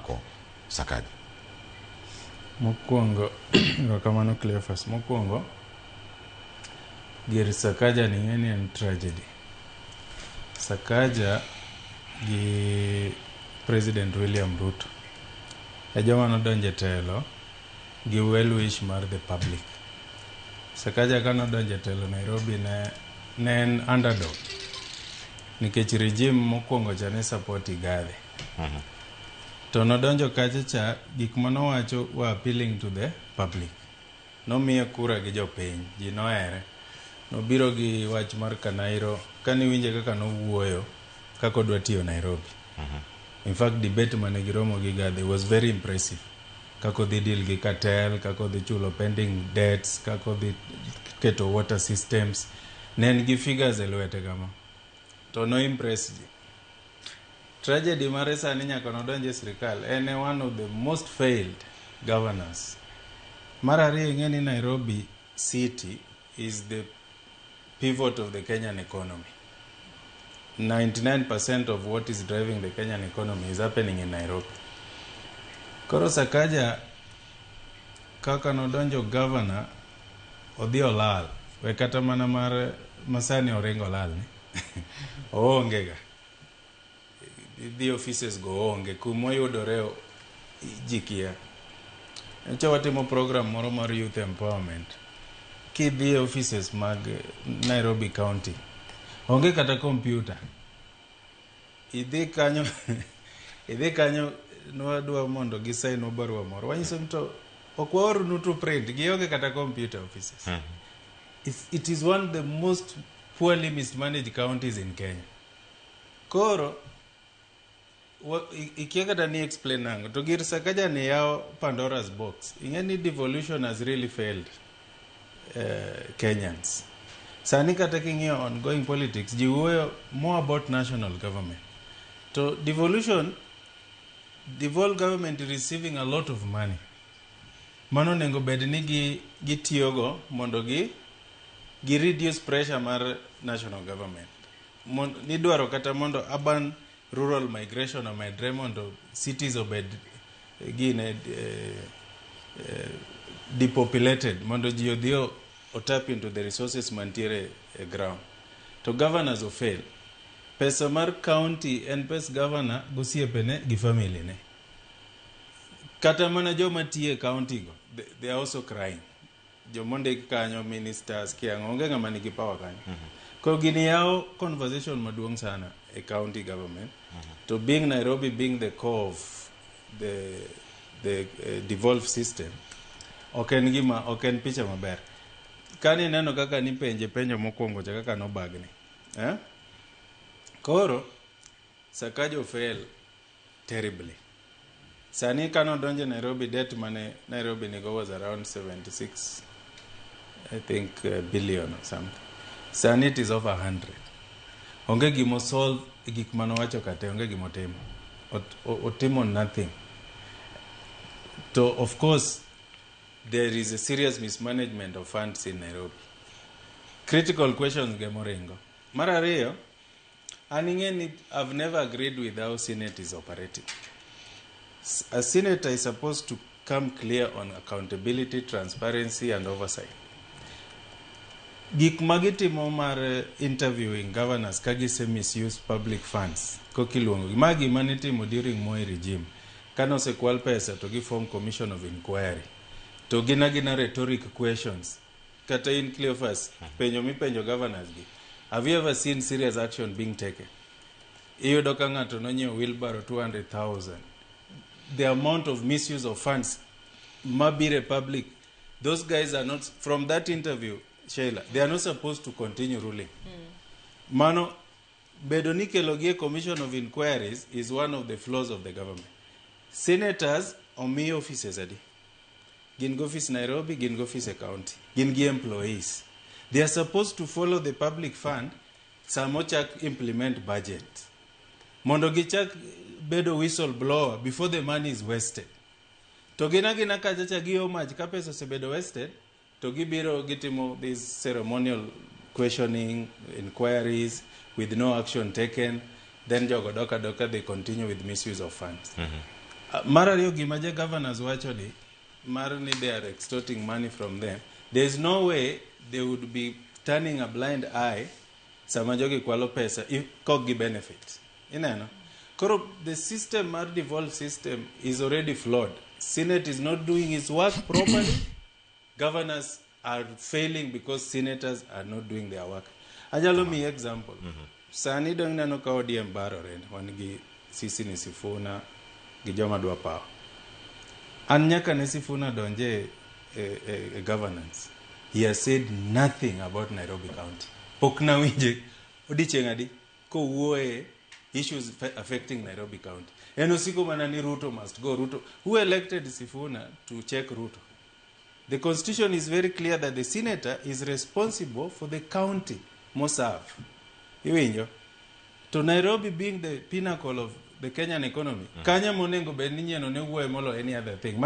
mako Sakaja? Mokwongo, erokamano Cleophas. Mokwongo, gir Sakaja ni ing'e ni en tragedy. Sakaja gi President William Ruto e joma nodonjo e telo gi well wish mar the public. Sakaja ka nodonjo e telo Nairobi ne en underdog nikech regime mokwongo cha ne support Igathe. To nodonjo kacha cha gik manowacho were appealing to the public. Nomiye kura gi jopiny, ji nohere. Nobiro gi wach mar Kanairo, kaniwinje kaka nowuoyo kaka odwa tiyo Nairobi. In fact, debate mane giromo gi Igathe was very impressive. Kaka odhi deal gi cartel, kaka odhi chulo pending debts, kaka odhi keto water systems. Ne en gi figures e lwete kama. To no impress ji. Tragedy mare sani nyaka nodonj e sirikal, en e one of the most failed governors. Mar ariyo ing'e ni Nairobi city is the pivot of the Kenyan economy. 99% of what is driving the Kenyan economy is happening in Nairobi. Koro Sakaja kaka nodonjo governor odhi olal we kata mana mar masani oringo olal ni oonge ga idhi offices go onge kumoyudore ji kia nyocha watimo program moro mar youth empowerment kidhi e offices mag Nairobi County onge kata computer idhi kanyo idhi kanyo nwadwa mondo gisainwa barua moro wanyiso ni to ok waornu to print gionge kata computer offices. It is one of the most poorly mismanaged counties in Kenya. Koro ikia kata ni explain nango to gir Sakaja ni yawo Pandora's box. Ing'e ni devolution has really failed Kenyans. Sani kata king'iyo ongoing politics, ji wuoyo more about national government. To devolution, devolved government is receiving a lot of money. Mano onego bed ni gi gitiyogo mondo gi reduce pressure mar national government. Nidwaro kata mondo urban rural migration omedre mondo cities obed gine depopulated mondo ji odhi o tap into the resources mantiere e ground. To governors ofail. Pesa mar county en pes governor gosiepene gi family ne. Kata mana joma tiyo e county go, they are also crying. Jomondik kanyo ministers kia onge ng'ama nigi power kanyo. Koro gini yawo conversation maduong' sana e county government. To being Nairobi being the core of the devolved system, ok en gima ok en picha maber. Kani neno kaka nipenje penjo mokwongo cha kaka nobagni. Eh? Koro Sakaja fail terribly. Sani kanodonjo Nairobi, debt mane Nairobi nigo was around 76, I think, billion or something. Sani it is over 100. Onge gimo solve gik manowacho kate, onge gimotimo. Otimo nothing. To of course, there is a serious mismanagement of funds in Nairobi. Critical questions gemoringo. Mar ariyo, an ing'e ni I've never agreed with how Senate is operating. A senator is supposed to come clear on accountability, transparency and oversight. Gik ma gitimo mar interviewing governors ka gise misuse public funds kokiluongo gi ma gima nitimo during Moi regime kane osekwal pesa to giform commission of inquiry to gin agina rhetoric questions. Kata in Cleophas, penjo mipenjo governors gi, have you ever seen serious action being taken? Iyudo ka ng'ato nonyiewo wheelbarrow 200,000. The amount of misuse of funds mabiro e public, those guys are not, from that interview, Sheila, they are not supposed to continue ruling. Mano bedo ni kelo gi e commission of inquiries is one of the flaws of the government. Senators omi offices adi? Gin gi office Nairobi, gin gi office e county, gin gi employees. They are supposed to follow the public fund sama ochak implement budget mondo gichak bedo whistle blower before the money is wasted. To gin agina kacha cha giyo mach ka pesa osebedo wasted to gibiro gitimo this ceremonial questioning, inquiries with no action taken. Then jogo dok adoka, they continue with misuse of funds. Mar ariyo, gima ja governors wacho ni mar ni they are extorting money from them, there is no way they would be turning a blind eye sama jogi kwalo pesa if kok gi benefit. Ineno koro the system mar devolved system is already flawed. Senate is not doing its work properly. Governors are failing because senators are not doing their work. Anyalo miyi example. Sani dong neno ka ODM barore, wan gi sisi ni Sifuna gi joma dwa power. An nyaka ne Sifuna donje e governance, he has said nothing about Nairobi County. Pok nawinje odiochieng' adi kowuoye issues affecting Nairobi County. En osiko mana ni Ruto must go. Ruto, who elected Sifuna to check Ruto? The constitution is very clear that the senator is responsible for the county moserve. Iwinjo? To Nairobi being the pinnacle of the Kenyan economy, kanya monego bed ni nyieno ne wuoye molo any other thing.